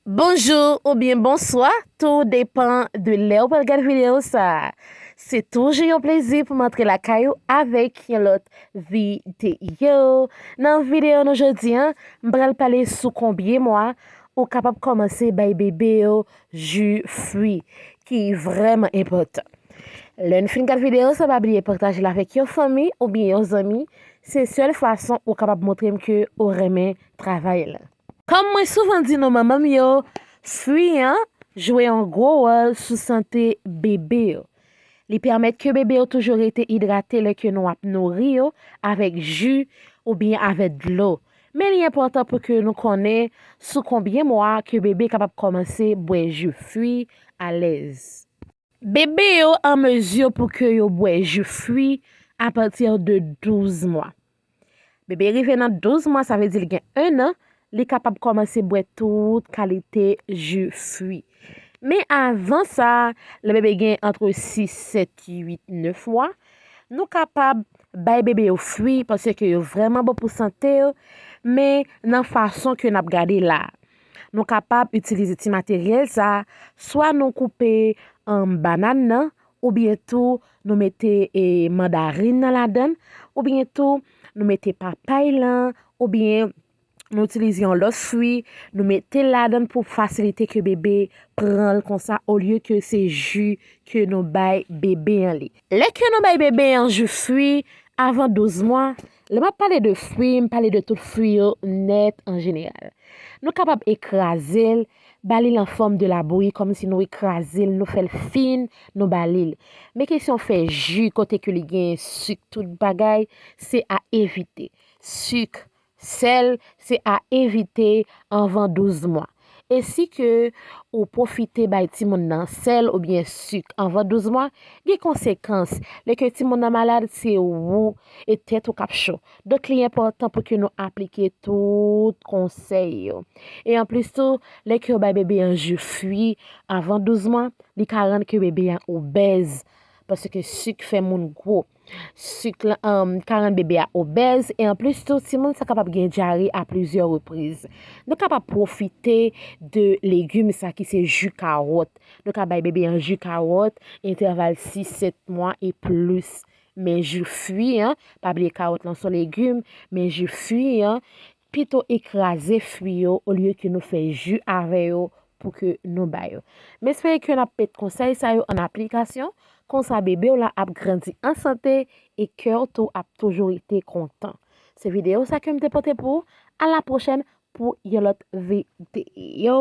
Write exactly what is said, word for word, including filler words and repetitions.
Bonjou oubyen bonswa, tou depan de lè ou pral gad videyo sa a. Se toujou yon plezi pou m antre lakay ou avèk yon lòt videyo. Nan videyo nou jodi a, m pral pale sou konbyen mwa ou kapab kòmanse bay bebe yo ji fwi, ki vrèman enpòtan. Lè n fin gad videyo sa, pa bliye pataje l avèk yon fanmi oubyen yon zanmi. Se sèl fason ou kapab montre m ke ou renmen travay la. Kòm mwen souvan di nou, manman m yo, fwi an jwe yon gwo wòl sou sante bebe yo. Li pèmèt ke bebe yo toujou rete idrate lè ke nou ap nouri yo avèk ji oubyen avèk dlo. Men li enpòtan pou ke nou konnen sou konbyen mwa ke bebe kapab kòmanse bwè ji fwi alèz. Bebe yo an mezi pou ke yo bwè ji fwi apati de douz mwa. Bebe rive nan douz mwa, sa vle di li gen en an, li kapab kòmanse bwè tout kalite ji fwi. Men avan sa, lè bebe gen antre sis, sèt, uit, nèf mwa, nou kapab bay bebe yo fwi paske yo vrèman bon pou sante yo, men nan fason ke n ap gade la. Nou kapab itilize ti materyèl sa, swa nou koupe, um, bannann nan, oubyen tou nou mete, e, mandarin nan ladann, oubyen tou nou mete papay lan, oubyen nou itilize yon lòt fwi, nou mete l ladann pou fasilite ke bebe pran l konsa, olye ke se ji ke nou bay bebe an li. Lè ke nou bay bebe an ji fwi avan douz mwa, lè m ap pale de fwi, m pale de tout fwi yo nèt an jeneral. Nou kapab ekraze l, ba li l an fòm de labouyi, kòmsi nou ekraze l, nou fè l fin, nou ba li l. Men kesyon fè ji kote ke li gen sik, tout bagay, se a evite. Sik, sèl, se a evite avan douz mwa. E si ke ou pwofite bay timoun nan sèl oubyen sik avan douz mwa, gen konsekans. Lè ke timoun nan malad, se ou e tèt ou k ap cho. Donk, li enpòtan pou ke nou aplike tout konsèy yo. E anplis tou, lè ke yo bay bebe an ji fwi avan douz mwa, li ka rann ke bebe an obèz, paske sik fè moun gwo. Sik lan, um, ka rann bebe a obèz, e anplis tou, timoun sa kapab gen dyare a plizyè repriz. Nou kapab pwofite de legim sa ki se ji kawòt. Nou ka bay bebe an ji kawòt, entèval sis, sèt mwa e plis. Men ji fwi an, pa bliye kawòt lan se yon legim, men ji fwi an, pito ekraze fwi yo olye ke nou fè ji avè yo pou ke nou ba yo. M espere ke n ap met konsèy sa yo an aplikasyon, konsa bebe w la ap grandi an sante e kè w tou ap toujou rete kontan. Se videyo sa ke m te pote pou ou. A la pwochèn pou yon lòt videyo.